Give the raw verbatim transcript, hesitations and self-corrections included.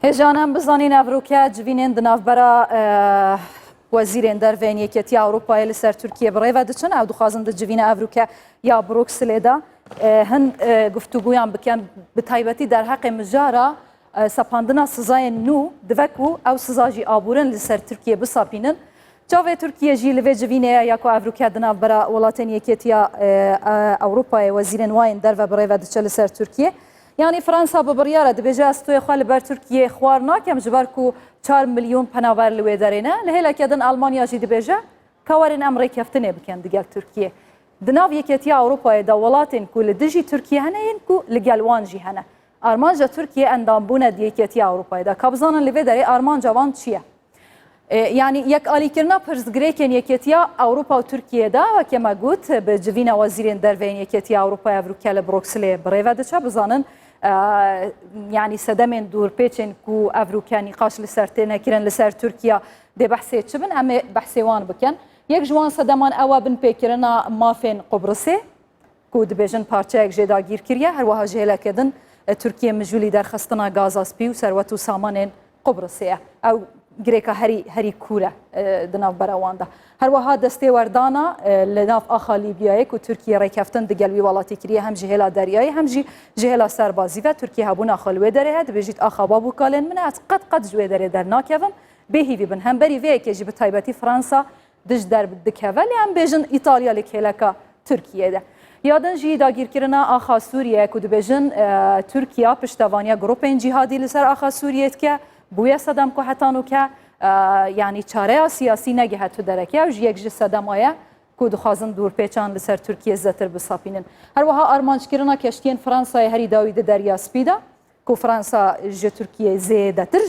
Hêjan em bizanîn evroke civînên di navbera, e, wezîrên derve yên Yeketiya Ewropayê li ser Tirkiye bi rê ve diçin. Ew dixwazin di civîna evroke ya Brukselê de, e, hin, e, guftûgoyan bikin, bi taybetî derheqê mijara, e, sepandina sizayên nû, dibe ku ew siza jî aborîn li ser Tirkiye bisapînin. Çavê Tirkiye jî li vê civînê ye ya ku evroke di navbera welatên Yeketiya, e, e, Ewropayê wezîrên wayên derve bi rê ve diçe li ser Tirkiye. Yanî Fransa bi biryar e, dibêje ez stûyê xwe li ber Tirkiyê xwar nakim, ji ber ku çar milyon penaber li wê derê ne. Li hêleke din Almanya jî dibêje ka werin em rêkeftinê bikin digel Tirkiyê. Di nav Yeketiya Ewropayê de welatên ku li dijî Tirkiyê hene yên ku li gel wan jî hene. Armanca Tirkiyê endambûn e di Yeketiya Ewropayê de. Ka bizanin li vê derê armanca wan çi ye? E, yanî yekalîkirina pirsgirêkên Yeketiya Ewropa û Tirkiyê de, weke me got, bi civîna wezîrên derve yên Yeketiya Ewropa evroke li Brukselê bi rê ve diçe. Bizanin, e, yanî sedemên dûrpêçên ku evroke nîqaş li ser têne kirin li ser Tirkiya dê behsê çi bin, em ê behsê wan bikin. Yek ji wan sedeman ew e binpêkirina mafên Qubrisê, ku dibêjin parçeyek jê dagîr kiriye, her wiha ji hêleke din, e, Tirkiye mijûlî derxistina gaza spî û serwet û samanên Qubrisê ye. Ew girêka herî, herî kûr e, e, di navbera wan de. Her wiha destê werdana, e, li nav axa Lîbyayê ku Tirkiye rêkeftin digel wî welatî kiriye, hem ji hêla deryayê hem jî ji hêla serbazî ve. Tirkiye hebûna xwe li wê derê heye, dibêjît axa bab û kalên min e, ez qet qet ji wê derê dernakevim. Bêhîvî bin. Hemberî vê yekê jî bi taybetî Fransa dij derb dikeve, lê em bêjin Îtalya li kêleka Tirkiyê de. Ya din jî dagîrkirina axa Sûriyê ku dibêjin, e, Tirkiya piştevaniya grûpên cîhadî li ser axa Sûriyê dike, bûye sedem ku heta nûke, e, yanî çareya siyasî negihe tu dereke, ew jî yek ji sedema ye ku dixwazin dûrpêçan li ser Tirkiyê zêdetir bisapînin. Her wiha armanckirina keştiyên Fransayê herî dawî di Derya Spî de, ku Fransa ji Tirkiyê zêdetir